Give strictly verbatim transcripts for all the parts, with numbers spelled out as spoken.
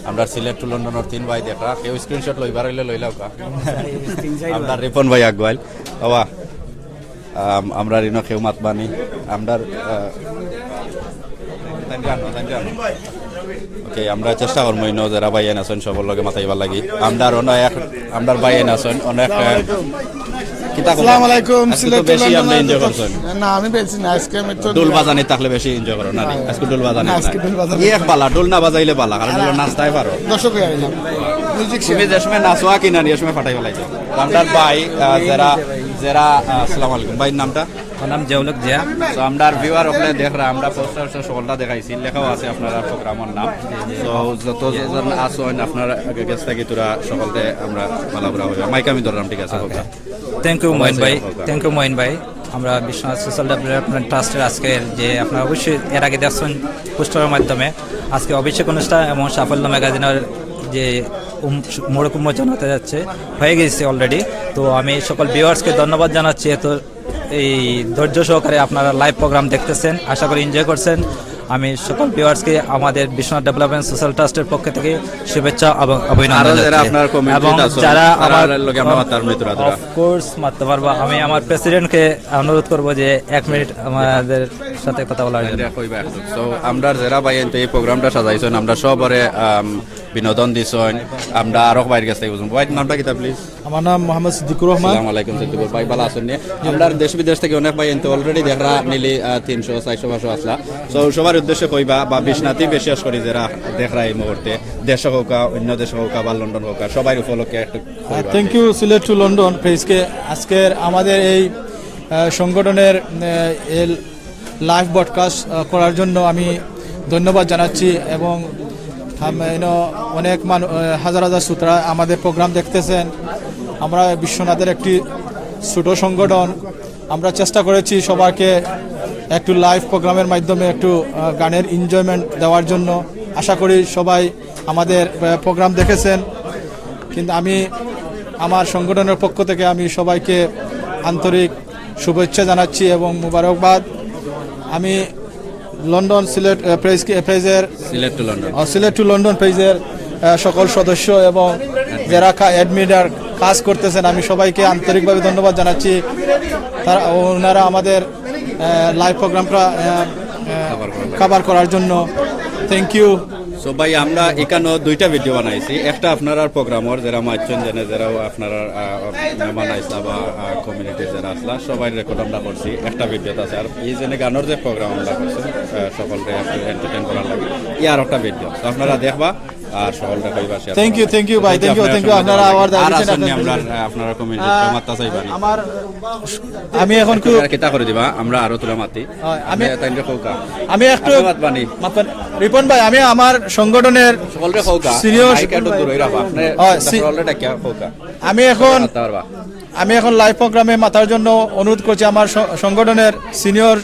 আমরা সিলেট টু লন্ডনর তিন ভাই দেখরা, কেউ স্ক্রিনশট লইবার অইলে লইলাউক্কা। আমরা রিপন ভাই আগুয়াইল। বাবা, আম, আমরা ঋণ কেউ মাতবানি। আমরা, আহ, ওকে, আমরা চেষ্টা করমু ইনো যেরা ভাইয়াইন আছইন সবর লগে মাতাইবার লাগি। আমরার অনেক, আমরার ভাইয়াইন আছইন অনেক, আহ, কিতা কইবা? আসসালামু আলাইকুম, আজকে তো সিলেট টু বেশি লন্ডন আপনি এনজয় করছইন। না, আমি বেশি না, আজকে আমি তো ঢোল বাজানি থাকলে বেশি এনজয় করো না নি? আজকে ঢোল বাজানি না, আজকে ঢোল বাজানি এক না। বালা, ঢোল না বাজাইলে বালা, কারণ ঢোল নাচতায় পারো। দর্শক হয়ে গেলাম। মিউজিক তুমি যে সময় নাচোয়া কিনা নি, এ সময় ফাটাই ফালাইছো। আমরার ভাই, আহ, যেরা, যেরা, আহ, আসসালামু আলাইকুম। ভাইর নামটা? আমার নাম জৌলক জিয়া। তো আমরার ভিউয়ার অকলে দেখরা, আমরা পোস্টার সকলটা দেখাইছি, লেখাও আছে আপনারার প্রোগ্রামর নাম। তো যত জন আছইন আপনারার গেছ থাকি তোরা সকলতে আমরা ভালা করা অইবা। মাইক আমি ধরলাম, ঠিক আছে? ওকে। Thank you মইন ভাই, thank you মইন ভাই। আমরা বিশ্বনাথ সোশ্যাল ডেভেলপমেন্ট ট্রাস্টের আজকের যে আপনারা অবশ্যই এর আগে দেখছেন পোস্টারের মাধ্যমে, আজকে অভিষেক অনুষ্ঠান এবং সাফল্য ম্যাগাজিনের যে উম-, মোড়ক উন্মোচন হতে যাচ্ছে, হয়ে গেছে অলরেডি। তো আমি সকল ভিউয়ার্সকে ধন্যবাদ জানাচ্ছি এত এই ধৈর্য সহকারে আপনারা লাইভ প্রোগ্রাম দেখতেছেন, আশা করি এনজয় করছেন। আমি সকল ভিউয়ার্সকে আমাদের বিশ্বনাথ ডেভেলপমেন্ট সোশ্যাল ট্রাস্টের পক্ষ থেকে শুভেচ্ছা এবং অভিনন্দন আরো যারা জানাচ্ছি। আপনার কমিউনিটিতে এবং আছইন, যারা তারার আমার লগে আমরা মাতার মৃত্যু রাত্রা। অফকোর্স মাততে পারবো। আমি আমার প্রেসিডেন্টকে অনুরোধ করব যে এক মিনিট আমাদের সাথে কথা বলার জন্য। এটা কইবা একটু। So, আমরা যেরা ভাইয়াইন্তে এই প্রোগ্রামটা সাজাইছইন, আমরা সবরে, আম, বিনোদন দিছইন। আমরা আরো ভাইর গেছ থাকি বুঝমু। ভাইর নামটা কিতা, প্লিজ? আমার নাম মোহাম্মদ সিদ্দিকুর রহমান। আসসালামু আলাইকুম সিদ্দিকুর ভাই, ভালা আছইন নি? আমরা দেশ বিদেশ থাকি অনেক ভাইয়াইন্তে already দেখরা নিলি, আহ, তিনশো, চাইরশো, পাঁচশো আছলা। So, সবার উদ্দেশ্যে কইবা বা বিশ্বনাথি বিশেষ করি যেরা দেখরা এই মুহূর্তে, দেশো হউক্কা, অন্য দেশো হউক্কা বা লন্ডন হউক্কা, সবার উপলক্ষে একটু কইবা। Thank you Sylhet to London পেজকে আজকের আমাদের এই, আহ, সংগঠনের, আহ, এই লাইভ ব্রডকাস্ট, আহ, করার জন্য আমি ধন্যবাদ জানাচ্ছি এবং আম-, you know, অনেক মানু-, আহ, হাজার হাজার শ্রোতারা আমাদের প্রোগ্রাম দেখতেছেন। আমরা বিশ্বনাথের একটি ছোট সংগঠন, আমরা চেষ্টা করেছি সবাইকে একটু লাইভ প্রোগ্রামের মাধ্যমে একটু, আহ, গানের এনজয়মেন্ট দেওয়ার জন্য। আশা করি সবাই আমাদের, আহ, প্রোগ্রাম দেখেছেন। কিন্তু আমি আমার সংগঠনের পক্ষ থেকে আমি সবাইকে আন্তরিক শুভেচ্ছা জানাচ্ছি এবং মুবারকবাদ। আমি লন্ডন সিলেট, আহ, পেজ, পেজের সিলেট টু লন্ডন। ও, সিলেট টু লন্ডন পেজের, আহ, সকল সদস্য এবং যারা কা-, অ্যাডমিন আর কাজ করতেছেন, আমি সবাইকে আন্তরিকভাবে ধন্যবাদ জানাচ্ছি। তারা, ওনারা আমাদের, আহ, লাইভ প্রোগ্রামটা, আহ, আহ, কভার করার জন্য। Thank you। So ভাই, আমরা এখানো দুইটা ভিডিও বানাইছি, একটা আপনারার প্রোগ্রামর, যেরা মাতছইন যেনে, যেরা আপনারার, আহ, মেহমান আইছলা বা, আহ, কমিউনিটির যেরা আছলা, সবাই রেকর্ড আমরা করছি, একটা ভিডিওত আছে। আর এই যেনে গানর যে প্রোগ্রাম আমরা করছি, আহ, সকলরে একটু এন্টারটেইন করার লাগি, ই আরোকটা ভিডিও, তো আপনারা দেখবা আর সকলরে কইবা, শেয়ার করবা। Thank you, thank you ভাই, thank you, thank you। আপনারা আবার আর দাওয়াত দিছেন, আছইন নি আপনাদের আমরার, আহ, আপনারার কমিউনিটির আহ, মাততা চাইবা নি? আমার, আমি এখন একটু খুব আর কিতা করি দিবা, আমরা আরো তুলা মাতি। হয়, আমি আপনি তাইলে কউক্কা। আমি একটু আপনি মাতবা নি? মাতবা নি। রিপন ভাই, আমি আমার সংগঠনের সকলরে কউক্কা। সিনিয়র মাইক একটু দূরই রাখবা। আপনি হয়, সি-, সকলরে ডাকিয়া কউক্কা। আমি এখন মাততা পারবা। আমি এখন লাইভ প্রোগ্রামে মাতার জন্য অনুরোধ করছি আমার স-, সংগঠনের সিনিয়র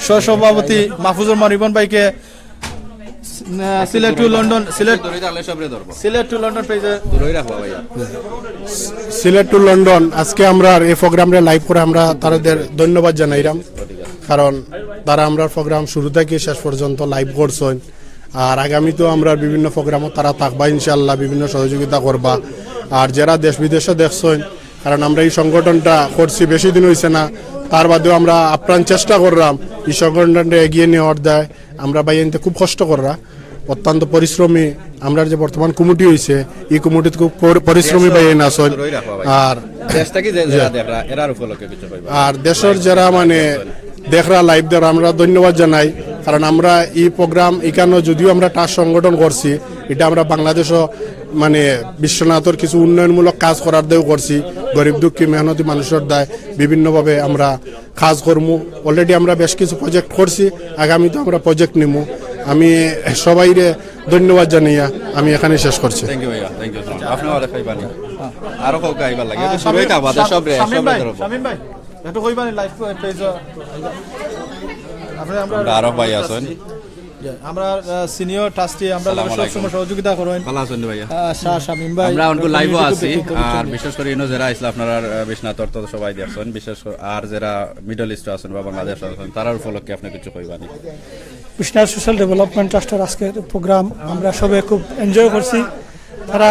সহসভাপতি মাহফুজুর রহমান রিপন ভাইকে। আহ, সিলেট টু লন্ডন, সিলেট, দূরই থাকলে সবরে ধরবো। সিলেট টু লন্ডন পেজে দূরই রাখবা ভাইয়া। সিলেট টু লন্ডন আজকে আমরার এই প্রোগ্রামরে লাইভ করে আমরা তারাদের ধন্যবাদ জানাইরাম, কারণ তারা আমরার প্রোগ্রাম শুরু থাকি শেষ পর্যন্ত লাইভ করছইন। আর আগামীতেও আমরার বিভিন্ন প্রোগ্রামো তারা থাকবা ইনশাআল্লাহ, বিভিন্ন সহযোগিতা করবা। আর যেরা দেশ বিদেশো দেখছইন, কারণ আমরা এই সংগঠনটা করছি বেশি দিন অইছে না, তার বাদেও আমরা আপ্রাণ চেষ্টা কররাম এই সংগঠনটা এগিয়ে নেওয়ার দায়। আমরা ভাইয়াইন্তে খুব কষ্ট কররা, অত্যন্ত পরিশ্রমী। আমরার যে বর্তমান কমিটি অইছে, ই কমিটিত খুব পর-, পরিশ্রমী ভাইয়াইন আছইন। আর দেশ থাকি যে, যারা দেখরা, এরার উপলক্ষে কিছু কইবা? আর দেশর যারা মানে দেখরা, লাইভ দেখরা, আমরা ধন্যবাদ জানাই। কারণ আমরা ই প্রোগ্রাম ইখানো যদিও আমরা ট্রাস্ট সংগঠন করছি, ইটা আমরা বাংলাদেশো মানে বিশ্বনাথর কিছু উন্নয়নমূলক কাজ করার দায়ও করছি, গরিব দুঃখী মেহনতি মানুষর দায় বিভিন্নভাবে আমরা কাজ করমু। Already আমরা বেশ কিছু প্রজেক্ট করছি, আগামীতে আমরা প্রজেক্ট নিমু। আমি সবাইরে ধন্যবাদ জানাইয়া আমি এখানে শেষ করছি। Thank you ভাইয়া, thank you so much। আপনি আরো কউক্কা আইবার লাগি। আহ, একটু দূরই থাকবা, শামীম, সবরে, শামীম সবরে ভাই, ধরবো। শামীম ভাই, একটু কইবা নি লাইভ পেজ? আমরা, আমরা আরো ভাই আছইন। আমরা, আহ, সিনিয়র ট্রাস্টি, আমরা আসসালামু আলাইকুম। সবসময় সহযোগিতা করইন। ভালা আছইন ভাইয়া? আহ, শাহ শামীম ভাই। আমরা অনকু লাইভও আছি, আর বিশেষ করি ইনো যেরা আইছলা আপনারার, আহ, বিশ্বনাথর তো সবাই দেখছইন, বিশেষ করি আর যেরা মিডল ইস্টো আছইন বা বাংলাদেশো আছইন, তারার উপলক্ষে আপনি কিছু কইবা নি? বিশ্বনাথ সোশ্যাল ডেভেলপমেন্ট ট্রাস্টর আজকের প্রোগ্রাম আমরা সবে খুব এনজয় করছি। তারা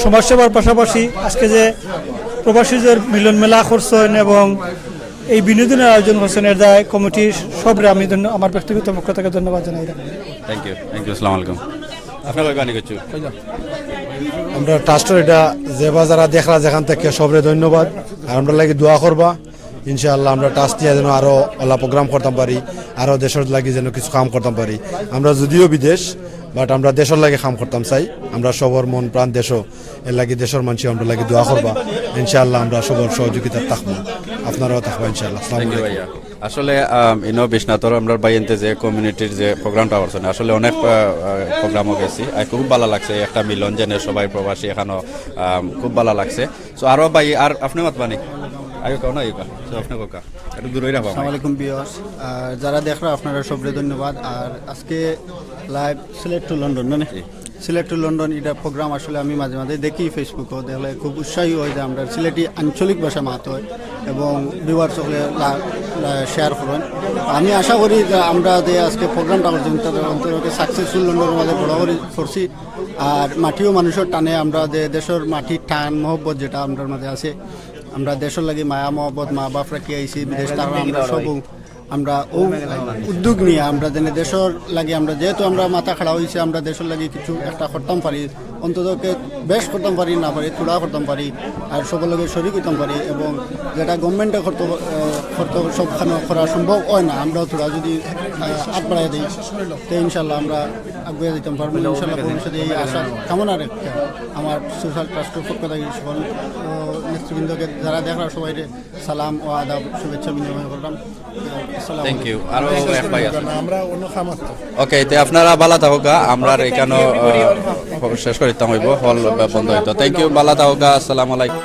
সমাজসেবার পাশাপাশি আজকে যে প্রবাসীদের মিলন মেলা করছেন এবং এই বিনোদনের আয়োজন করছেন, এর দায় কমিটির সবরে আমি ধন্য-, আমার ব্যক্তিগত পক্ষ থেকে ধন্যবাদ জানাই। Thank you, thank you. আসসালামু আলাইকুম। আপনার কই বানি করছু? আমরা ট্রাস্টর এটা যেবা যারা দেখরা যেখান থেকে সবরে ধন্যবাদ। আর আমরা লাগি দোয়া করবা, ইনশাআল্লাহ আমরা ট্রাস্ট নিয়ে যেন আরো অলা প্রোগ্রাম করতাম পারি, আরো দেশর লাগি যেন কিছু কাম করতাম পারি। আমরা যদিও বিদেশ, বাট আমরা দেশর লাগি কাম করতাম চাই। আমরা সবর মন প্রাণ দেশও, এর লাগি দেশর মানুষ আমরা লাগি দোয়া করবা। ইনশাআল্লাহ আমরা সবর সহযোগিতা থাকবো। আপনারাও থাকবা ইনশাআল্লাহ। আসসালামু থ্যাংক ইউ আলাইকুম। ভাইয়া। আসলে আম, ইনো বিশ্বনাথর আমরার ভাইয়াইন্তে যে কমিউনিটির যে প্রোগ্রামটা করছেন, আসলে অনেক আহ, আহ, প্রোগ্রামও গেছি। আর খুব ভালা লাগছে, একটা মিলন যেনে সবাই প্রবাসী এখানো, আম, খুব ভালা লাগছে। তো আরো ভাই, আর আপনি মাতবানি? আইও কাও না, আইও কা। তো আপনি কোকা? একটু দূরই রাখো। আসসালামু আলাইকুম ভিউয়ার্স, আর যারা দেখরা আপনারা সবরে ধন্যবাদ। আর আজকে লাইভ সিলেট টু লন্ডন, মানে সিলেট টু লন্ডন, এটা প্রোগ্রাম আসলে আমি মাঝে মাঝে দেখি ফেসবুকও, দেখলে খুব উৎসাহী হয় যে আমরা সিলেটি আঞ্চলিক ভাষা মাত হয় এবং ভিউয়ার্স সকলে শেয়ার করেন। আমি আশা করি যে আমরা যে আজকে প্রোগ্রামটা করছি, তাদের অন্তত সাকসেসফুল লন্ডনের মাঝে বড় করি করছি। আর মাটিও মানুষের টানে আমরা যে দেশর মাটির টান মহব্বত যেটা আমরার মাঝে আছে, আমরা দেশর লাগি মায়া মহব্বত, মা বাপ রাখি আইছি বিদেশ, তারা আমরা সব আমরা ও উদ্যোগ নিয়ে আমরা যেন দেশর লাগি আমরা যেহেতু আমরা মাথা খাড়া হইছে, আমরা দেশর লাগি কিছু একটা করতাম পারি, অন্তত বেশ করতাম পারি, না পারি থোড়া করতাম পারি, আর সবর লগে শরিক হইতাম পারি। এবং যেটা গভর্নমেন্টে করতে আহ, করতে সবখানে করা সম্ভব হয় না, আমরাও থোড়া যদি আহ, হাত বাড়াই দিই, তো ইনশাল্লাহ আমরা আগুয়ে দিতাম পারবো ইনশাল্লাহ। ভবিষ্যতে এই আশা কামনা রেখে আমার সোশ্যাল ট্রাস্টর পক্ষ থেকে সকল আহ, নেতৃবৃন্দকে যারা দেখরা সবাইরে সালাম ও আদাব, শুভেচ্ছা বিনিময় করলাম। আসসালামু থ্যাংক ইউ। আরো এক ভাই আছে। আমরা অন্য খামার ওকে, তে আপনারা ভালা থাকউক্কা, আমরার এখানো আহ, শেষ করিতাম হইব, হল বন্ধ হইতো। থ্যাংক ইউ, ভালা থাকউক্কা, আসসালামু আলাইকুম।